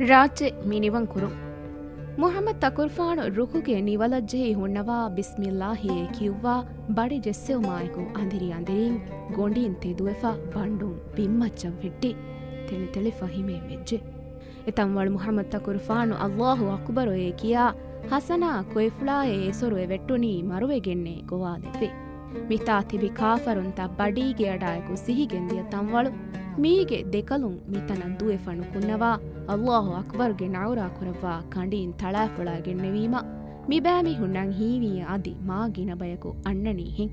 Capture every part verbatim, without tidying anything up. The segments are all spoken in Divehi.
ރާއްޖެ މިނިވަން ކުރުން. މުޙައްމަދު ތަކުރުފާނު ރުކުގެ ނިވަލަށްޖެހި ހުންނަވާ ބިސްމިއްލާހިއޭ ކިޔުއްވާ ބަޑި ޖެއްސެވުމާއެކު އަނދިރި އަނދިރީން ގޮނޑީން ތެދުވެފަ ބަނޑުން ބިންމައްޗަށް ވެއްޓި ތެޅިތެޅިފަ ހިމޭން ވެއްޖެ. އެތަންވަޅު މުޙައްމަދު ތަކުރުފާނު އައްލާހު އަކުބަރުއޭ ކިޔާ ޙަސަނާ ކޮއިފުޅާއޭ އެސޮރު އެ ވެއްޓުނީ މަރުވެގެންނޭ ގޮވާލެއްވި. މިތާ ތިބި ކާފަރުންތައް ބަޑީގެ އަޑާއެކު ސިހިގެންދިޔަ ތަންވަޅު މީގެ ދެކަލުން މިތަނަށް ދުވެފަ ނުކުންނަވާ އައްލާހު އަކުބަރުގެ ނަޢުރާ ކުރައްވާ ކަނޑީން ތަޅާފޮޅާގެންނެވީމަ، މިބައިމީހުންނަށް ހީވިއްޔާ އަދި މާ ގިނަ ބަޔަކު އަންނަނީހެން.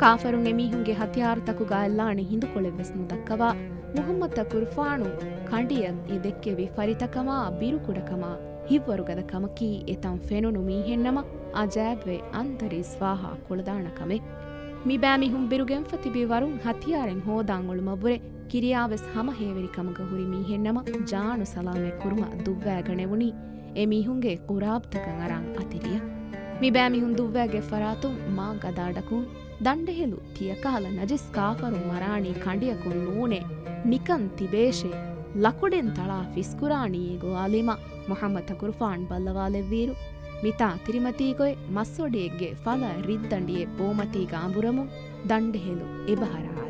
ކާފަރުން އެމީހުންގެ ހަތިޔާރުތަކުގަ އައްލާނެ ހިނދުކޮޅެއްވެސް ނުދައްކަވާ، މުޙައްމަދު ތަކުރުފާނު ކަނޑިއަށް އެ ދެއްކެވި ފަރިތަކަމާ ބިރުކުޑަކަމާ ހިތްވަރުގަދަ ކަމަކީ އެތަން ފެނުނު މީހެއްނަމަ އަޖައިބްވެ އަންތަރީސް ފާހާ ކުޅަދާނަ ކަމެއް. މިބައިމީހުން ބިރުގެންފަ ތިބި ވަރުން ހަތިޔާރެއް ހޯދާން އުޅުމަށްވުރެ ކިރިޔާވެސް ހަމަ ހޭވެރި ކަމުގަ ހުރި މީހެއްނަމަ ޖާނު ސަލާމަތް ކުރުމަށް ދުއްވައިގަނެވުނީ އެމީހުންގެ ޤުރާބްތަކަށް އަރާން އަތިރިއަށް. މިބައިމީހުން ދުއްވައިގެ ފަރާތުން މާ ގަދަ އަޑަކުން ދަނޑެހެލު ތިޔަކަހަލަ ނަޖިސް ކާފަރުން މަރާނީ ކަނޑިއަކުން ނޫނޭ، ނިކަން ތިބޭށޭ، ލަކުޑިން ތަޅާ ފިސްކުރާނީއޭ ގޮވާލީމަ މުޙައްމަދު ތަކުރުފާން ބައްލަވާލެއްވިއިރު، މިތާ ތިރިމަތީގޮތް މަސްވޮޑިއެއްގެ ފަލަ ރިއްދަނޑިއެއް ބޯމަތީގަ އަނބުރަމުން ދަނޑެހެލު އެބަހަރާ